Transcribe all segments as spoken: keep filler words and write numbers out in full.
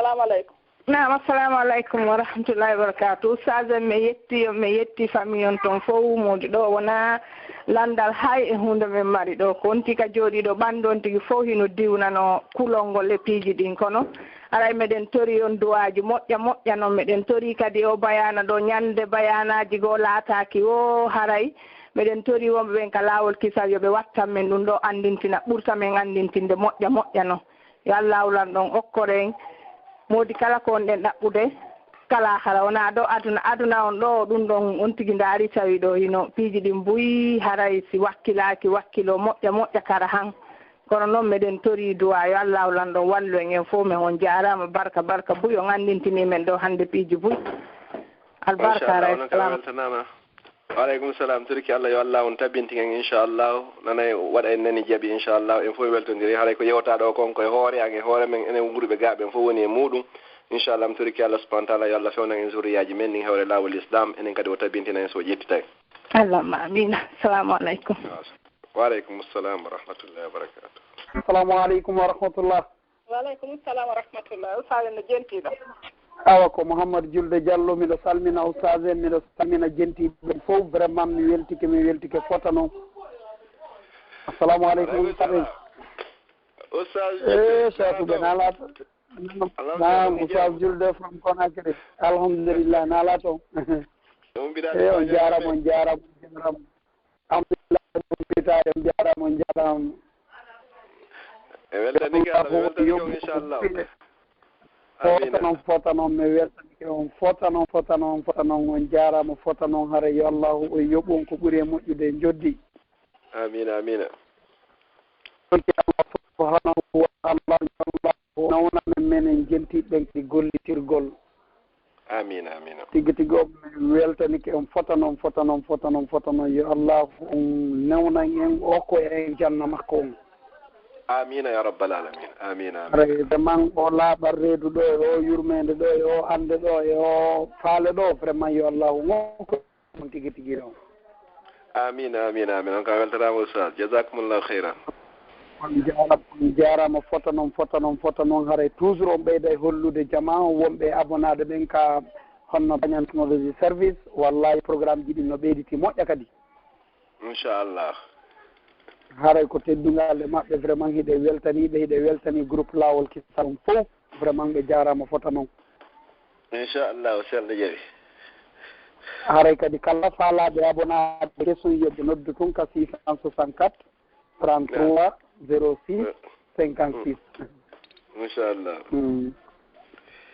Assalamu aleykum. Naam, assalamu aleykum wa rahmatullahi wa barakatuh. Ustaz en, mi yetti on, mi yetti famille on ton fof. Modi ɗo wona landal hay e hunde min mari ɗo. Ko on tigi jooɗiiɗo ɓandu on tigi fof hino diwnano kulol ngol e piiji ɗin. Kono haray meɗen tori on duwaaji moƴƴa moƴƴa non. Meɗen tori kadi o bayaana ɗo ñande bayaanaaji goo laataaki o haray. Meɗen tori wonɓe ɓen ka laawol kisal yo ɓe wattan men ɗum ɗo anndintina, ɓurta men anndintinde moƴƴa moƴƴa non. Yo Allaahu lanɗo on okkor en moodi kala ko on ɗen ɗaɓɓude. Kala hara wona ɗo aduna, aduna on ɗo ɗum ɗon on tigi ndaari tawi ɗo hino piiji ɗin buy haray si wakkilaaki wakkilo moƴƴa moƴƴa kara han. Kono noon meɗen tori duwa yo Allaahu lanɗo on wallu en en fof men. On jaaraama barka barka buy on anndintini men ɗo hannde piiji buy. Albarka. Machallah, haray onon kam salam. Weltanaama. Waaleykum salam. Turki Allah yo Allah on tabintin en inchallahu. Nanay waɗa en nani jaɓi inchallahu. En fof weltondiri haray ko yewtaɗo o kon koye hoore an e hoore men enen wurɓe ga ɓen fof woni e muɗum. Inchallah mi turki Allah subhanahu wa taala yo Allah fewnan en zurriyaji men ɗin hewre laawol islam enen kadi o tabintina en so ƴettitay. Allahumma amina. Assalamu aleykum. Waaleykum salam wa rahmatullahi wa barakatuh. Assalamu aleykum wa rahmatullah. Waaleykum salam wa rahmatullah. Ustaz en no jentiɗo. Awa ko Mouhammad Julde Diallo, miɗo salmina ustaz en, miɗo salmina jentiɓe ɓen fof. Vraiment mi weltike, mi weltike fota noon. Assalamu aleykum ustaz en. Ustaz eh Julde, Cheikhou ɓe nalato. Naam, ustaz Julde from Conakry. Alhamdulillah, nalato. E on jaarama, on jaarama, on jaarama. Alhamdulillah, on jaaraama, on jaaraama. E weltanike Allah, e weltanike on inchallah. Fota noon, fota noon, mi weltanike on fota noon, fota noon, fota noon, on jaaraama fota noon, hara yo Allahu o yoɓu on ko ɓuri e moƴƴude e joddi. Amina, amina. Subhanahu wa taala, yo Allahu nawnan men menen jentiɓe ɓen e gollitirgol. Amina, amina. Tigi tigi o mi weltanike on fota noon, fota noon, fota noon, fota noon. Yo Allahu on newnan en o ko e janna makko on. Amina ya rabbal alamin. Amina, amina. Haray vraiment o laaɓal reedu ɗo e o yurmeende ɗo e o annde ɗo e o faale ɗo, vraiment yo Allahu on ko on tigi tigi ɗo. Amina, amina, amina. On ka weltanaama ustaz. Jazakumullahu khairan. On jaaraama, on jaaraama fota noon, fota noon, fota noon. Haray toujours on ɓeyda e hollude jamaa on wonɓe e abonaaɓe ɓen ka honno Banyan Technology Service. Wallahi programme ji ɗin no ɓeyditi moƴƴa kadi. Inchallah. Haray ko teddungal e maɓɓe vraiment hiɗe weltaniɓe, hiɗe weltani groupe Laawol Kisal on fof. Vraiment ɓe jaaraama fota noon. Inchallah, o selɗo jaɓi. Haray kadi kala faalaaɓe abonaaɓe kesun yo ɓe noddu tun ka six cent soixante-quatre, trente-trois, zéro six, cinquante-six. Inchallah. Mm.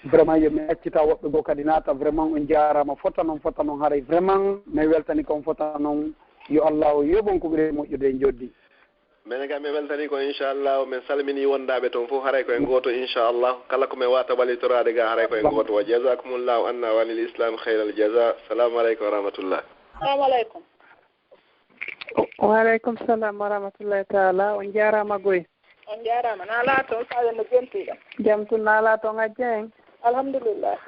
Vraiment yo mi accita woɓɓe goo kadi naata. Vraiment on jaaraama fota noon, fota noon. Haray vraiment mi weltani kon fota noon. Yo Allahu yoɓon ko ɓuri moƴƴude e joddi. Minen kam mi weltani ko inchallah, min salmini wondaaɓe toon fof haray ko en gooto inchallah, kala ko min waawata wallitoraade ga haray ko en gooto, wa jazakumullahu anna wa anil islam khairal jaza. Salamu aleykum wa rahmatullah. Salamu aleykum. Wa aleykum salam wa rahmatullahi taala. On jaaraama goy. On jaaraama. Naalaa toon, Sadio no jentiiɗo. Jam tun naalaa toon, Ajja en. Alhamdulillah.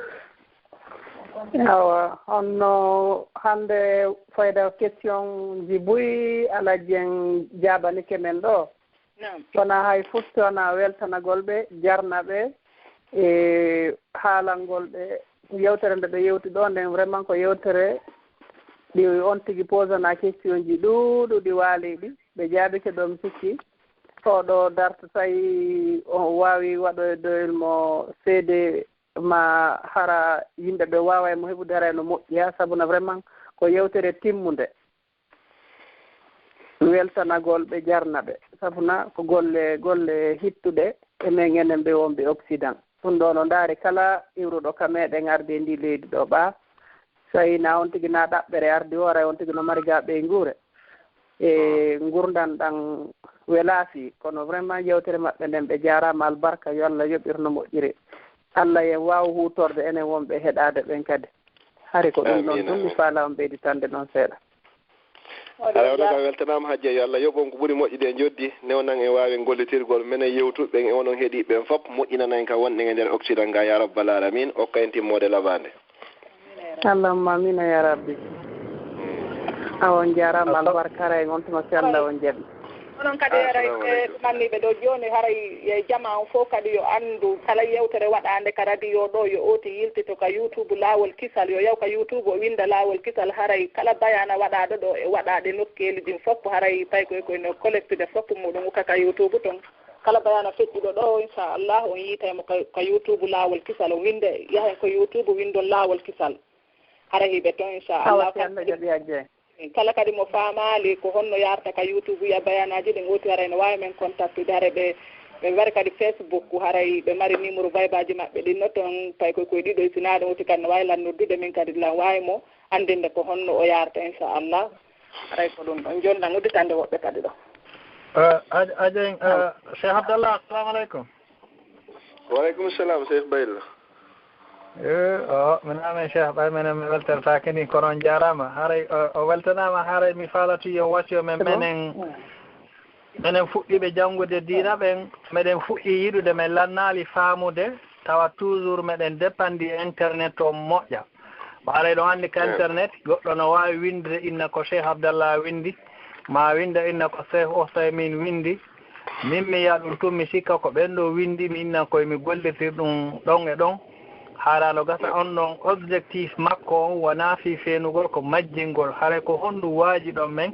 Awa, honno hannde fayda question ji buy Alhaji en jaabanike men ɗo? Naam. Wona hay fof si wona weltanagol ɓe, jarna ɓe e haalangol ɓe yewtere nde ɓe yewti ɗo nden. Vraiment ko yewtere ɗi on tigi posana question ji ɗuuɗuɗi waaliɗi, ɓe jaabike ɗo. Mi sikki oɗo darto tawi o waawi waɗoyde mo seede ma hara yimɓe ɓe waaway mo heɓude haray no moƴƴi ha, sabu na vraiment ko yewtere timmunde. Weltanagol ɓe, jarna ɓe, sabu na ko golle, golle hittuɗe e men enen ɓe wonɓe Occident. Ɗum ɗo no ndaari kala iwruɗo ka meɗen arde e ndi leydi ɗo ɓa, so tawi na on tigi na ɗaɓɓere ardi o, aray on tigi no mari ga ɓeynguure. E ngurdan ɗan welaasi, kono vraiment yewtere maɓɓe nden ɓe jaaraama, albarka, yo Allah yoɓir no moƴƴiri. Allah en waaw huutorde enen wonɓe heɗaade ɓen kadi. Hari ko ɗum ɗon tun mi faala on ɓeyditande ɗon seeɗa. Aray onon kam weltanaama Hajja, yo Allah yoɓ on ko ɓuri moƴƴude e njoddi, newnan en waawen gollitirgol menen yewtuɓe ɓen e onon heɗiiɓe ɓen fop, moƴƴinana en ka wonɗen e nder Occident ga ya rabbal alamin, okka en timmoode labaande. Allahumma amina ya rabbi. Awa on jaaraama, albarka, haray on tuma si Allah on jaɓi. Onon kadi haray ɓe ɗumanniiɓe ɗo jooni, haray e jama on fof kadi yo anndu kala yewtere waɗaande ka radio ɗo, yo ooti yiltito ka YouTube Laawol Kisal, yo yaw ka YouTube o winnda Laawol Kisal, haray kala bayaana waɗaaɗo ɗo e waɗaaɗe nokkeeli ɗin fof, haray tawi koye koye no collectude fof muɗum ukka ka YouTube ton. Kala bayaana feƴƴuɗo ɗo, inchallah, on yiitay mo ka, ka YouTube Laawol Kisal, o winnde, yahen ko YouTube winndon Laawol Kisal. Haray hiɓe ton, inchallah. Kala kadi mo faamaali ko honno yarta ka YouTube ya bayaanaaji ɗin, woti haray no waawi men contactude, haray ɓe, ɓe mari kadi Facebook, haray ɓe mari numéro viberji maɓɓe ɗin no ton, tawi koye koye ɗiɗo e sinaaɗo woti kadi no waawi lan noddude min kadi lan waawi mo anndinde ko honno o yarta, inchallah. Haray ko ɗum ɗon. Jooni lan udditande woɓɓe kadi ɗo. Eh, Aj-, Ajen, eh, Cheikh Abdallah, assalamu alaikum. Waleykum salam, Cheikh Baylo. Eh, o, min amen Cheikh Bay, menen mi weltertaake ni, kono on jaaraama. Haray, o, o weltanaama, haray mi faalatu yo wasiyo men, menen, menen fuɗɗiiɓe janngude diina ɓen, meɗen fuɗɗii yiɗude, men lannaali faamude, tawa toujours meɗen dépendre internet o moƴƴa. Haray ɗon anndi ka internet, goɗɗo no waawi winnde inna ko Cheikh Abdallah winndi, ma winnda inna ko Cheikh Outhaymin winndi, Min mi yi'a ɗum tun, mi sikka ko ɓen ɗo winndi, mi innan koye mi gollitir ɗum ɗon e ɗon. Hara no gasa on ɗon objectif makko on wonaa fii feenugol, ko majjingol. Haray ko honɗum waaji ɗon men,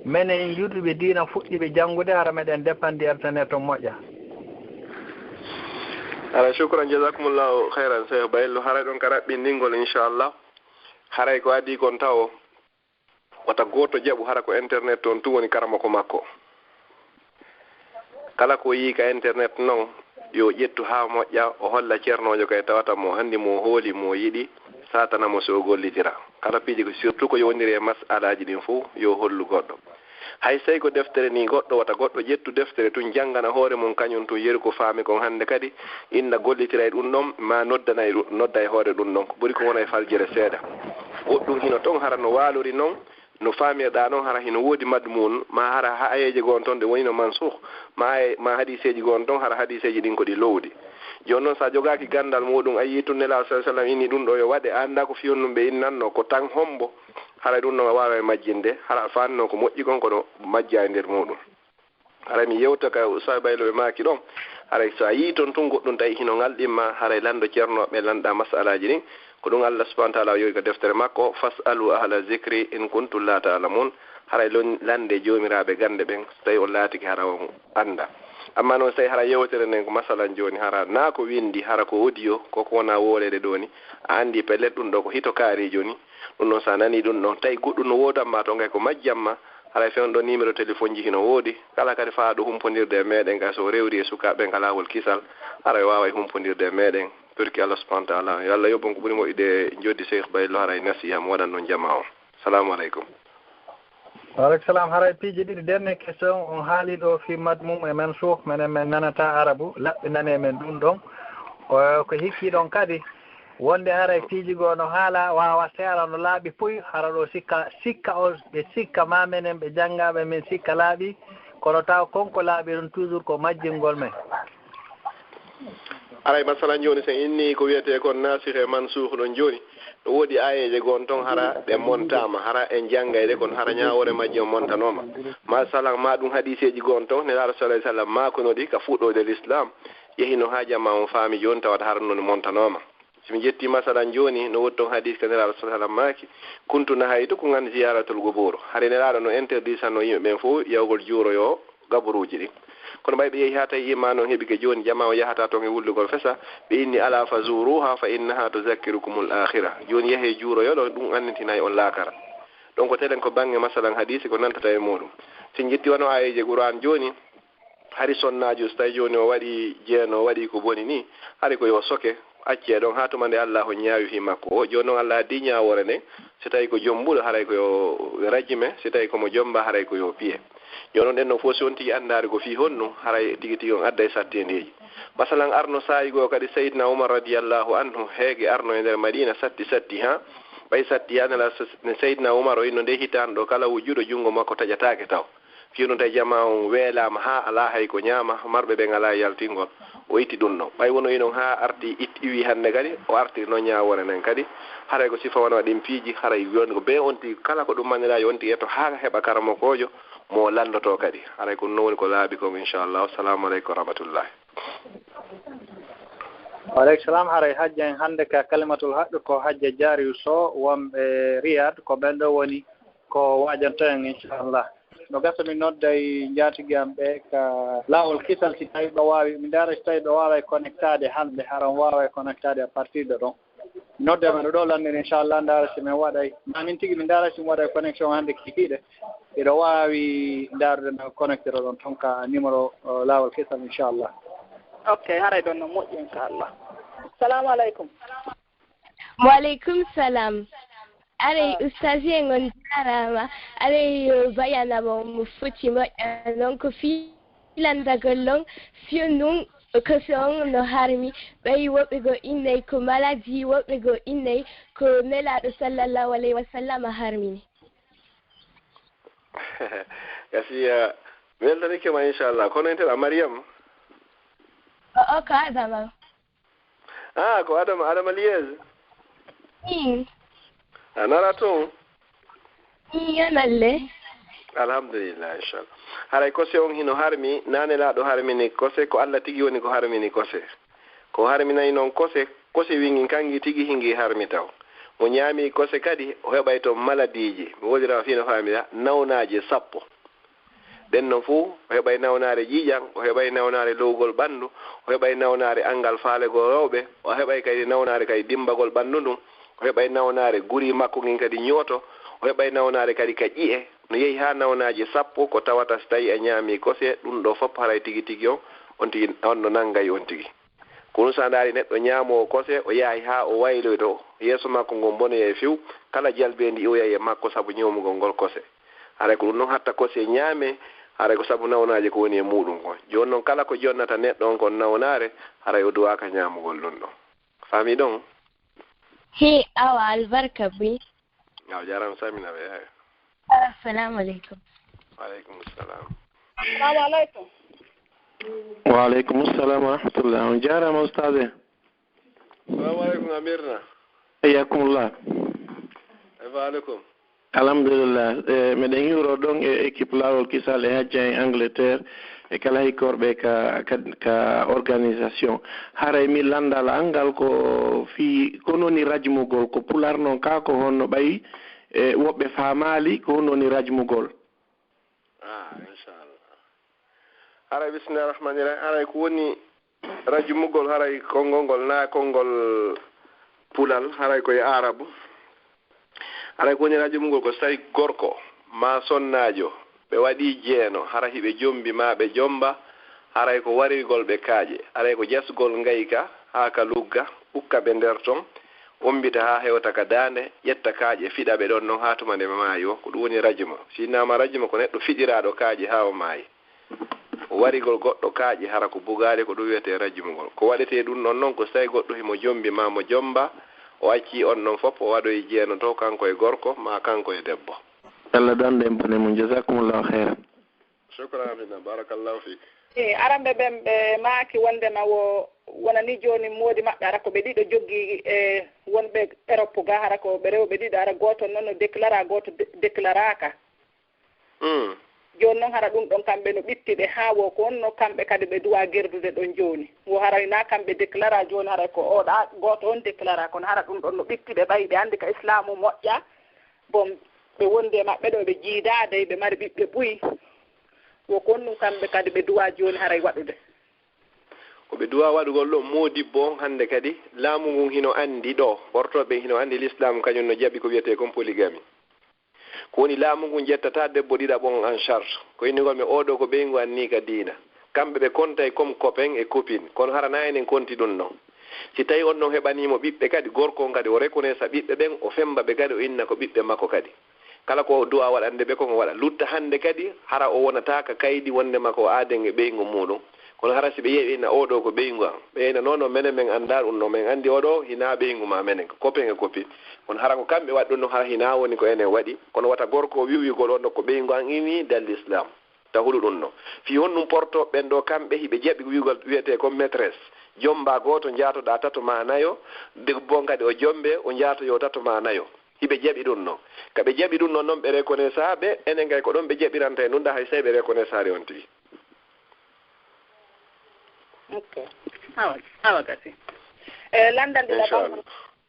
menen yiɗuɓe diina fuɗɗiiɓe janngude, hara meɗen dépendre internet on moƴƴa. Haray shukran, jazakumullahu khairan, Cheikh Baylo. Haray ɗon ka raɓɓinɗingol, inchallah. Haray ko adii kon tawo. Wata gooto jaɓu hara ko internet toon tun woni karamoko makko. Kala ko yii ka internet non, yo ƴettu haa moƴƴa, o holla ceernoojo kay tawata mo anndi, mo hooli, mo yiɗi, saatana mo si o gollitira. Kala piiji ko, surtout ko yowondiri e masalaaji ɗin fof, yo hollu goɗɗo. Hay sey ko deftere ni goɗɗo, wata goɗɗo ƴettu deftere tun janngana hoore mum kañum tun, yeru ko faami kon hannde kadi, inna gollitira e ɗum ɗon, ma noddana e ɗum, nodda e hoore ɗum ɗon, ko ɓuri ko wona e faljere seeɗa. Goɗɗum hino ton hara no waalori non, no faamirɗaa non hara hino woodi madmuun, ma hara ha ayeeje goo ton ɗe woni no mansuukh, ma aye-, ma hadiiseeji goo ton hara hadiiseeji ɗin ko ɗi lowɗi. Jooni non, so a jogaaki ganndal muuɗum, a yii tun Nelaaɗo, sallallaahu alayhi wa sallam, inni ɗum ɗo yo waɗe, a anndaa ko fiyum ɗum ɓe innannoo, ko tan hombo, haray ɗum ɗon a waaway majjinde, hara a faannoo ko moƴƴi kon, kono majjaa e nder muuɗum. Haray mi yewta ka Ustaz Baylo ɓe maaki ɗon, haray so a yii ton tun goɗɗum tawi hino ngalɗin ma, haray lanndo ceernooɓe ɓen, lanɗaa masalaaji ɗin, ko ɗum Allah subhanahu wa ta'ala o yowi ka deftere makko, "Fas'alu ahla zikri in kuntum la ta'lamun." Haray lon-, lande joomiraaɓe gannde ɓen, so tawi on laatike hara on anndaa. Amma non, so tawi hara yewtere nden ko masalan jooni, hara naa ko winndi, hara ko audio, ko ko wona wooleede ɗoo ni, a anndi pellet ɗum ɗoo ko hito kaari jooni. Ɗum ɗon, so a nanii ɗum ɗon, tawi goɗɗum no woodan ma to, ngay ko majjan ma, haray fewndo ɗoo numéro téléphone ji hino woodi. Kala kadi faaɗo humpondirde e meɗen, kay so o rewri e sukaaɓe ɓen ka laawol kisal, haray waaway humpondirde e meɗen. Torki Allah subhanahu wa ta'ala. Yo Allah yoɓ on ko ɓuri moƴƴude e njoɓdi Cheikh Baylo, haray nasiha mo waɗan ɗon jamaa on. Salamu aleykum. Wa aleykum salam. Haray piiji ɗiɗi, dernière question, on haali ɗo fii madmum e mansuukh, menen men nanata arabu, laɓɓinanee men ɗum ɗon. O, ko hikki ɗon kadi, wonde haray piiji goo no haala, waawa seera no laaɓi puy, hara ɗo sikka, sikka o, ɓe sikka ma menen ɓe janngaaɓe men sikka laaɓi, kono taw kon ko laaɓi ɗon toujours ko majjingol men. Aray, masalan, jooni, so en inni ko wiyetee kon naasikh e mansuukh ɗon jooni, no woodi aayeeje goo ton hara ɗe montaama, hara en janngay ɗe, kono hara ñaawoore majje on montanooma. Masalan, ma ɗum hadiiseeji goo ton, Nelaaɗo, sallallaahu alayhi wa sallam, maakuno ɗi ka fuɗɗoode Lislaam, yahino haa jamaa on faami jooni, tawata hara non montanooma. Si mi ƴettii masalan jooni, no woodi ton hadiis ka Nelaaɗo, sallallaahu alayhi wa sallam, maaki, "Kuntu nahaytukum an ziyaratul qubur." Hari Nelaaɗo no interdisano yimɓe ɓen fof yahugol juuroyo gaburuuji ɗin. Kono ɓay ɓe yehi haa tawi iimaan on heɓike jooni, jamaa on yahata ton e wullugol fesa, ɓe inni, "Alaa fazuruha fa innaha tuzakkirukumul akhira." Jooni yahee juuroyo ɗo, ɗum annitinay on laakara. Donc, telen ko bannge masalan hadiisi ko nantata e muuɗum. Si en ƴetti wano aayeeje Qur'aan jooni, hari sonnaajo, so tawi jooni o waɗi jeeno, o waɗi ko boni ni, hari ko yo soke, accee ɗon haa tuma nde Allaahu ñaawi fii makko o. Jooni non Allah addi ñaawoore nden, si tawi ko jombuɗo, haray ko yo rajime, si tawi ko mo jomba, haray ko yo piye. Jooni non ɗen non fof si on tigi anndaari ko fii honno, haray tigi tigi on adday satteendeeji. Masalan, arno saa'i goo kadi Sayyidina Umar radiyallaahu anhu, heege arno e nder Madiina, satti, satti haa, ɓay satti haa nela s-, ne Sayyidina Umar o inno nde hitaande ɗo, kala wujuɗo junngo makko taƴataake taw. Fii non tawi jamaa on weelaama haa alaa hay ko ñaama, marɓe ɓen alaa e yaltingol. O itti ɗum ɗon. Ɓay wono inon haa arti it-, iwi hannde kadi, o artiri non ñaawoore nden kadi. Haray ko sifa wano ɗin piiji, haray wiyonde ko bee on tigi, kala ko ɗum manniraaji on tigi etto haa heɓa karamokoojo, mo lanndotoo kadi. Haray ko ɗum noon woni ko laaɓi kon, inchallah. Assalamu aleykum wa rahmatullahi. Waaleykum salam. Haray hajja en hannde ka kalimatul haqqe ko hajja Jaariyu Sow wonɓe Riyad, ko ɓen ɗo woni ko waajanto en, inchallah. No gasa mi nodday njaatigi am ɓe ka laawol kisal, si tawi ɓe waawi, mi ndaara si tawi ɓe waaway connectaade hannde, hara on waaway connectaade à partir de ɗon. Nodde men ɗo lanndin, inchallah, ndaara si min waɗay, ma min tigi min ndaara si mi waɗay connexion hannde kikiiɗe. Hiɗo waawi ndaarude no connecté ɗo ɗon ton ka numéro, o, laawol kesal, inchallah. Ok, haray ɗon no moƴƴi, inchallah. Salamu aleykum. Waaleykum salam. Aray, ustaz en on jaaraama. Aray, yo bayana mo mo foti moƴƴa noon ko fii lanndagol on, fii ɗum kose on no harmi, ɓay woɓɓe goo innay ko maladi, woɓɓe goo innay ko Nelaaɗo sallallahu alayhi wa sallam harmini. Gasiya, mi weltanike ma, inchallah. Kono en tela Mariam? O, o ko Adama. Ah, ko Adama, Adama Liyes? Ii. A nara toon? Ii, a nalle. Alhamdulillah, inchallah. Haray kose on hino harmi, naa Nelaaɗo harmini kose, ko Alla tigi woni ko harmini kose. Ko harminay noon kose, kose wingin kangi tigi hingi harmi taw. Mo ñaami kose kadi, o heɓay toon maladiiji. Mi wolira fii no faamira, nawnaaje sappo. Ɗen non fuu, o heɓay nawnaare ƴiiƴan, o heɓay nawnaare lowgol ɓanndu, o heɓay nawnaare anngal faalegol rewɓe, o heɓay kadi nawnaare kadi dimmbagol ɓanndu ndun, o heɓay nawnaare guri makko ngin kadi ñooto, o heɓay nawnaare kadi ka ƴi'e. No yehi haa nawnaaje sappo ko tawata si tawii a ñaamii kose, ɗun ɗoo fof haray tigi tigi on, on tigi, on no nanngay on tigi. Ko ɗun, si a ndaarii neɗɗo ñaamoowo kose, o yahay haa o wayloyto, yeeso makko ngon mbonoyay few, kala jalbeendi iwoyay e makko sabu ñoomugol ngol kose. Haray ko ɗun non hatta kose ñaame, haray ko sabu nawnaaje ko woni e muuɗun kon. Jooni non kala ko jonnata neɗɗo on kon nawnaare, haray o duwaaka ñaamugol ɗun ɗon. Faamii ɗon? Hii, awa, albarka buy. Awa, jaaraama, salmina ɓe, eey. Assalamu aleykum. Wa aleykum salam. Assalamu aleykum. Wa aleykum salam wa rahmatullah. On jaaraama, ustaz. Assalamu aleykum, Amirna. Hayyakumullah. Kayfa halukum? Alhamdulillah. Eh, meɗen hiwro ɗon e équipe Laawol Kisal e Hajja en Angleterre. E kala hikkorɓe ka, ka, ka organisation. Haray mi lanndal an ngal ko fii, ko woni rajmugol, ko pular non ka, ko honno ɓay, e, woɓɓe faamaali, ko honno woni rajmugol? Ah, inchallah. Haray, bismillahir rahmanir rahim. Haray ko woni rajmugol, haray konngol ngol, na konngol pulal, haray ko e aarabu. Haray ko woni rajmugol ko si tawi gorko maa sonnaajo ɓe waɗii jeeno, hara hiɓe jombi maa ɓe jomba, haray ko warigol ɓe kaaƴe, haray ko jasgol ngayka haa ka lugga, ukka ɓe nder ton, ombita haa hewta ka daande, ƴetta kaaƴe, fiɗa ɓe ɗon non haa tuma nde ɓe maayi woo. Ko ɗum woni rajmu. Si innama rajmu ko neɗɗo fiɗiraaɗo kaaƴe haa o maayi. Warigol goɗɗo kaaƴe hara ko bugaade, ko ɗum wiyetee rajmugol. Ko waɗetee ɗum ɗon non ko si tawi goɗɗo himo jombi maa mo jomba, o accii on ɗon fof, o waɗoyi jeeno to kanko e gorko maa kanko e debbo. Allah dandu en bone mum. Jazakumullahu khairan. Shukran, Amina. Barakallahu fik. E, aramɓe ɓen ɓe maaki wondema wo, wonani jooni moodi maɓɓe hara ko ɓe ɗiɗo joggi e wonɓe Europe ga, hara ko ɓe rewɓe ɗiɗo, hara gooto non no déclara, gooto dé-, déclaraka. Mm. Jooni non hara ɗum ɗon kamɓe no ɓitti ɓe haa wo ko honno kamɓe kadi ɓe duwa gerdude ɗon jooni. Wo hara na kamɓe déclara jooni, hara ko o ɗa gooto on déclara, kono hara ɗum ɗon no ɓitti ɓe ɓayi ɓe anndi ka islaamu moƴƴa. Bon, ɓe wondi e maɓɓe ɗo ɓe jiidaade, ɓe mari ɓiɓɓe buy. Wo ko honɗum kamɓe kadi ɓe duwa jooni haray waɗude? Ko ɓe duwa waɗugol ɗo, moodibbo on hannde kadi, laamu ngun hino anndi ɗo, ɓortooɓe hino anndi l'islam kañum no jaɓi ko wiyetee kon polygamie. Ko woni laamu ngun ƴettata debbo ɗiɗaɓo on en charge. Ko innugol mi oo ɗo ko ɓeyngu an nii ka diina. Kamɓe ɓe kontay comme copain et copine. Kono hara na enen konti ɗum non. Si tawi on non heɓanii mo ɓiɓɓe kadi, gorko on kadi o reconnaissa ɓiɓɓe ɓen, o femmba ɓe kadi, o inna ko ɓiɓɓe makko kadi. Kala ko o du'a waɗande ɓe kon o waɗa. Lutta hannde kadi, hara o wonata ka kaydi wonde makko o aaden e ɓeyngu muuɗum. Kono hara si ɓe ƴeewi na oo ɗoo ko ɓeyngu an, ɓe ina non non menen men anndaa ɗum non, men anndi oo ɗoo hinaa ɓeyngu maa menen, ko copain e copine. Kono hara ko kamɓe waɗi ɗum non, hara hinaa woni ko enen waɗi. Kono wata gorko o wi'u wi'ugol on ɗoo ko ɓeyngu an ini dal l'islam. Ta hulu ɗum non. Fii honɗum portooɓe ɓen ɗoo, kamɓe hiɓe jaɓi wi'ugol wiyetee ko maîtresse. Jomba gooto, njaatoɗaa tato maa nayo, debbo on kadi o jombe, o njaatoyoo tato maa nayo. Hiɓe jaɓi ɗum noon. Ka ɓe jaɓi ɗum noon, noon ɓe reconnaissaaɓe, enen kay ko ɗoon ɓe jaɓiranta en ɗum, ɗa hay sey ɓe reconnaissaari on tigi. Ok. Awa, awa gasi. E, lanndal ɗiɗaɓal. Inchallah.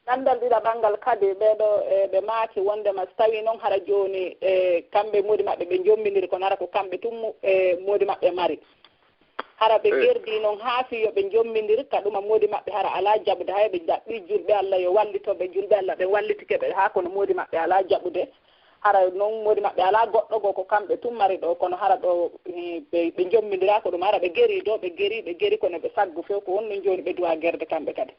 Lanndal ɗiɗaɓal ngal kadi, ɓeeɗo, e, ɓe maaki wonndema so tawii noon hara jooni, e, kamɓe moodi maɓɓe ɓe njommindiri, kono hara ko kamɓe tun mo-, e, moodi maɓɓe mari. Hara ɓe gerdii noon haa fii yo ɓe njommindir, ka ɗuma moodi maɓɓe hara alaa jaɓude hay ɓe jaɓɓii julɓe Alla yo wallito ɓe, julɓe Alla ɓen wallitike ɓe haa kono moodi maɓɓe alaa jaɓude. Hara noon moodi maɓɓe alaa goɗɗo goo, ko kamɓe tun mari ɗoo, kono hara ɗoo, eh, ɓe, ɓe njommindiraa ko ɗum, hara ɓe gerii ɗoo, ɓe gerii, ɓe gerii kono ɓe saggu few, ko honɗum jooni ɓe duwaa gerde kamɓe kadi?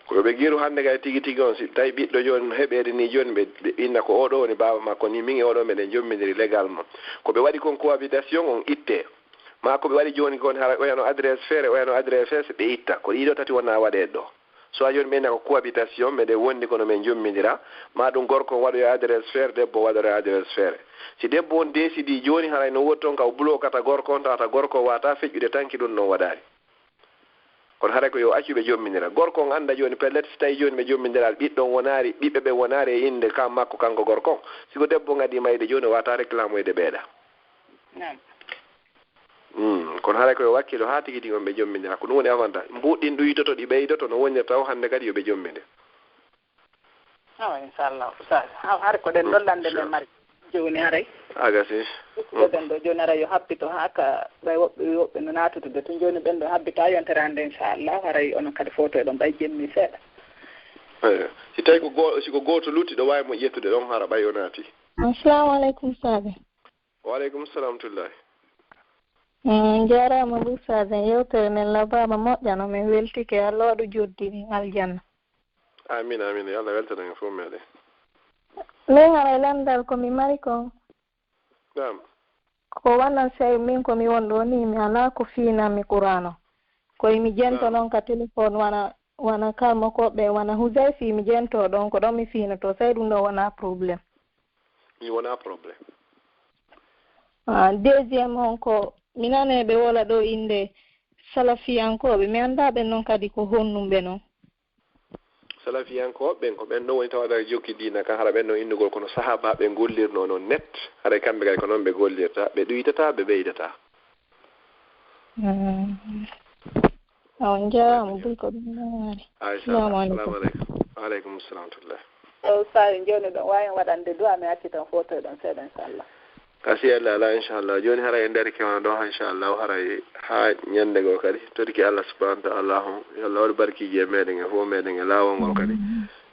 Ko ɓe geru hannde kay tigi tigi on, si tawi ɓiɗɗo jooni no heɓeede nii jooni, ɓe, ɓe inna ko oo ɗoo woni baaba makko nii, min e oo ɗoo meɗen njommindiri légalement. Ko ɓe waɗi kon cohabitation on ittee. Maa ko ɓe waɗi jooni kon hara oya no adresse feere, oya no adresse feere, ɓe itta. Ko ɗii ɗoo tati wonaa waɗeede ɗoo. Soit jooni ɓe inna ko cohabitation, meɗen wondi kono men njommindira, maa ɗum gorko on waɗoya adresse feere, debbo on waɗoya adresse feere. Si debbo on décidii jooni haray no woodi toon ka o bloquata gorko on, tawata gorko on waawataa feƴƴude tanki ɗum no waɗaali. Kono haray ko yo accu ɓe jomminira. Gorko on annda jooni pellet, si tawii jooni ɓe jommindiraali, ɓiɗɗo on wonaali, ɓiɓɓe ɓen wonaali e innde kan makko kanko gorko on. Si ko debbo on adii mayde jooni, o waawataa reklamoyde ɓeeɗa. Naam. Mm, kono haray ko yo wakkilo haa tigi tigi on ɓe jommindira. Ko ɗum woni avantage. Mbuuɗi ɗin ɗuytoto, ɗi ɓeydoto, no wonirta o hannde kadi yo ɓe jommindir. Awa, inchallah, Oustaz. Awa, hari ko ɗen dollande men mari. Jooni haray. A gasi. Ɗoɗen ɗo jooni haray yo habbito haa ka ɓay woɓɓe, woɓɓe no naatude tun. Jooni ɓen ɗo habbita yontere hannde, inchallah. Haray onon kadi footo eɗon ɓay jemmi seeɗa. Eyo. Si tawi ko go-, si ko gooto lutti ɗo waawi mo ƴettude ɗon hara ɓay o naati. Assalamu alaikum, Sabe. Wa alaikum salam tullahi. Mm, jarama Oustaz, yewtere nden labaama moƴƴa no, min weltike, Allah waɗu joddi ndin aljanna. Amin, amin. Yo Allah weltan en fof meɗen. Min haray lanndal ko mi mari kon. Naam. Ko wona sey min ko mi won ɗo ni, mi alaa ko fiinanmi Qur'an o. Ko mi jento noon ka téléphone wona, wona karmokooɓe, wona Huzayfi mi jento ɗon, ko ɗon mi fiinoto, sey ɗum ɗo wona problème. Mi wona problème. Ah, deuxième on ko mi nane ɓe wola ɗo innde salafiyankooɓe, mi anndaa ɓen noon kadi ko honɗum ɓe noon. Salafiyankooɓe ɓen ko ɓen ɗon woni tawa aɗa jokki diina kan, hara ɓen ɗon innugol kono sahaabaaɓe gollirnoo noon net, haray kamɓe kadi ko noon ɓe gollirta, ɓe ɗuytataa, ɓe ɓeydataa. Mm. On njaaraama, bul ko ɗum ɗon waɗi. Assalamu alaikum. Wa alaikum salam tullah. O sawi jooni ɗon waawi waɗande du'a, mi acci tan footo ɗon seeɗa, inchallah. Kasi Allah ala, inchallah. Jooni haray en darike wona ɗo, inchallah, haray haa ñannde goo kadi. Toriki Allah subhanahu wa ta'ala on. Yo Allah waɗu barkiiji e meɗen e fof meɗen e laawol ngol kadi.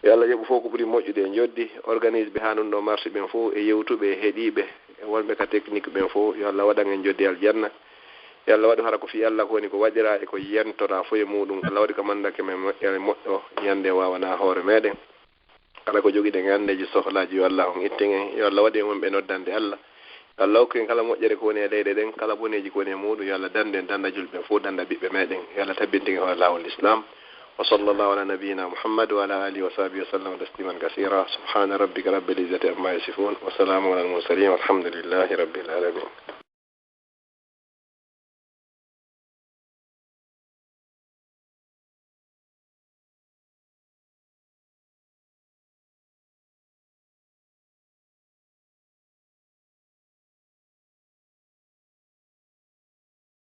Yo Allah yoɓu fof ko ɓuri moƴƴude e njoɓdi. Organise ɓe haa ɗum ɗo marche ɓen fof e yewtuɓe e heɗiiɓe e wonɓe ka technique ɓen fof. Yo Allah waɗan en njoɓdi aljanna. Yo Allah waɗu hara ko fii Allah ko woni ko waɗiraa e ko yentoraa fof e muuɗum. Allah waɗu ko mandake men moƴƴere moƴƴo ñannde waawanaa hoore meɗen. Kala ko jogiɗen e anndeeji sohlaaji, yo Allah on ittin en. Yo Allah waɗu en wonɓe noddande Allah. Yo Allah hokku en kala moƴƴere ko woni e leyɗe ɗen, kala boneeji ko woni e muuɗum. Yo Allah danndu en, dannda julɓe ɓen fof, dannda ɓiɓɓe meɗen. Yo Allah tabbintin en hoore laawol Islam. Wa sallallahu ala nabiyyina Muhammad wa ala alihi wa sahbihi wa sallam tasliman kasira. Subhana rabbika rabbil izzati amma yasifun. Wa salamun ala al mursalin. Walhamdulillahi rabbil alamin.